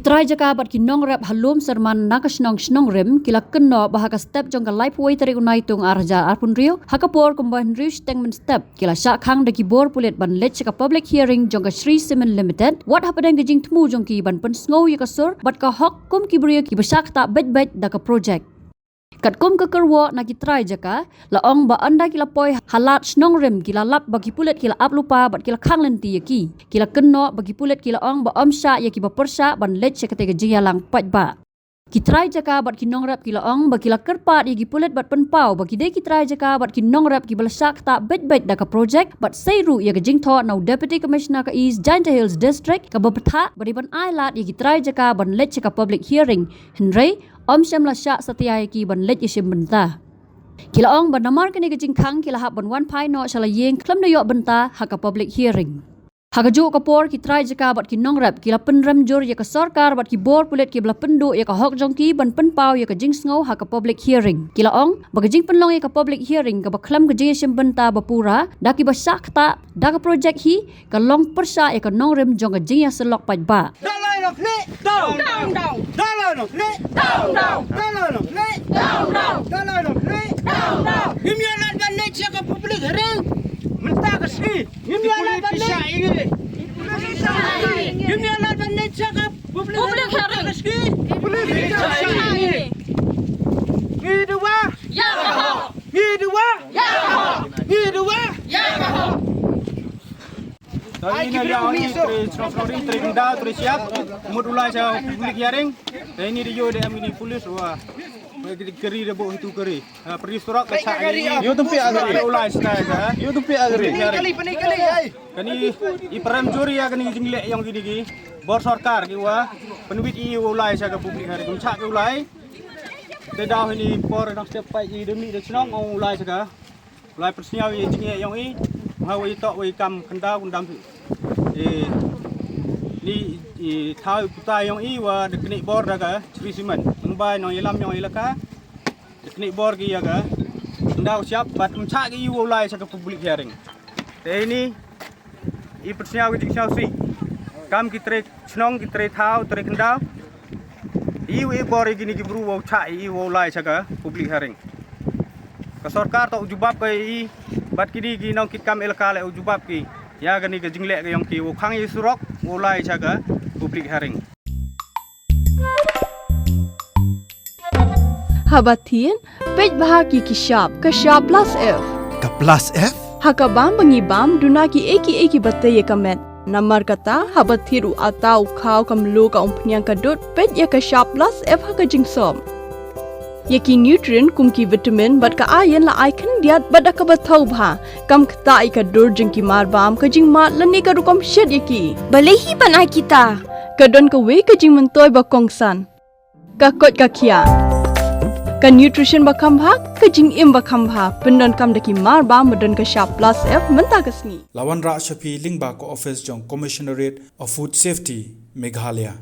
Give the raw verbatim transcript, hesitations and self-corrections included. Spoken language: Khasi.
Trai jaka bad ki nongrep ha Lum Serman na ka shnong Shnongrim ki la kynnoh ba ha ka step jong ka laiphew wei tarik u Naitung ar hajar arphew hynriew, ha ka por kumba hynriew shiteng mynstep, ki la shah khang da ki bor pulit ban leit sha ka public hearing jong ka Shree Cement Limited, wat hapdeng ka jingthmu jong ki ban pynsngew ïa ka sur bad ka hok kum ki briew kiba shah ktah beit beit da ka projek. Katkum ka kyrwoh na ki trai jaka, la ong ba ynda ki la poi ha lad Shnongrim ki la lap ba ki pulit ki la ap lypa bad ki la khang lynti ïa ki. Ki la kynnoh ba ki pulit ki la ong ba ym shah ïa kiba pyrshah ban leit sha katei ka jingïalang paidbah. Ki trai jaka bad ki nongrep ki la ong ba ki la kyrpad ïa ki pulit bad pynpaw ba ki dei ki trai jaka bad ki nongrep kiba la shah ktah beit beit da ka projek bad sei ruh ïa ka jingthoh na u Deputy Commissioner ka East Jaintia Hills District kaba bthah ba dei ban ai lad ïa ki trai jaka ban leit sha ka public hearing. Hynrei ym shym la shah satia ïa ki ban leit ïashim bynta. Ki la ong ba namar kane ka jingkhang ki la hap ban wan phai noh sha la ïing khlem da ïoh bynta ha ka public hearing. Ha kajuh ka por ki trai jaka bad ki nongrep ki la pynrem jur ïa ka sorkar bad ki bor pulit kiba la pynduh ïa ka hok jong ki ban pynpaw ïa ka jingsngew ha ka public hearing. Ki la ong ba ka jingpynlong ïa ka public hearing kaba khlem ka jingïashim bynta ba pura da kiba shah ktah da ka projek hi ka long pyrshah ïa ka nongrim jong ka jingïasyllok paidbah. Dalai Lok Lek. Down. Down, down. Dalai Lok Lek. Down, down. Dalai Lok Lek. Down, down. Dalai Lok Lek. Down, down. Ngim ïa lad ban leit sha ka public hearing mynta ka sngi. Ngim ïa lad ban leit. Ngim ïa lad ban leit sha ka public hearing mynta ka sngi. Ngi dawa. Ïa ka hok. Ngi dawa. Ïa ka hok. Ngi dawa. Ïa ka hok. Tang ïa ine ïa ong ïa trei shnong shnong ring, trei kyndaw, trei shyiap, mut u lai sha public hearing. Te ine da ïoh da em ine i pulis wa. Wa ki kari da buh hitu kari. Ha, pyrdi surok ka shah ine. Ïoh tympiah kari. U lai sha ka. Ïoh tympiah kari. Kani i pyrem jur ïa kani jingleh ïong kini ki bor sorkar ki wa pynwit i u lai sha ka public hearing. Kum shah ki u lai. Te daw ine i por dang step pait i da mih da shnong ong u lai sha ka. Lai pynsñiaw ïa i jingeh yong i, ha wa i toh wa i kam khyndaw kyndam i, ni i thaw i puta yong i wa da knieh bor da ka Shree Cement. Nang bai nong ïalam yong i laka da knieh bor ki ïa ka khyndaw shyiap bad ym chah ki i wa u lai sha ka public hearing. Te ini i pynsñiaw ki jingsñiawsih kam ki trei chnong, ki trei thaw, trei khyndaw. I u i bor i kini ki bru wa u chah i wa u lai sha ka public hearing. Ka sorkar to u jubab ka i bad kini ki nongkitkam elaka le u jubab ki ïa kani ka jingleh ka yong ki wa u khang i surok wa u lai sha ka public hearing. Haba thied, peit bha ki ki shap, ka shap plus F. Ka plus F? Ha ka bam ba ngi bam, duna ki ei ki ei kiba tei ïa ka met. Namar kata, haba thied u ata u khaw ka mluh ka umphniang ka dud, peit ïa ka shap plus F ha ka jingsop. Ïa ki nutrient kum ki vitamin bad ka iron la ai khyndiat bad da kaba thaw bha. Kam ktah ïa ka dur jong ki mar bam, ka jingmad lane ka rukom shet ïa ki. Balei hi ban ai kita? Ka don kawei ka jingmyntoi ba kongsan. Ka koit ka khiah. Ka nutrition ba kham bha, ka jingim ba kham bha, pyndonkam da ki mar bam ba don ka shap plus F mynta ka sngi. La wanrah sha phi lyngba ka office jong Commissionerate of Food Safety, Meghalaya.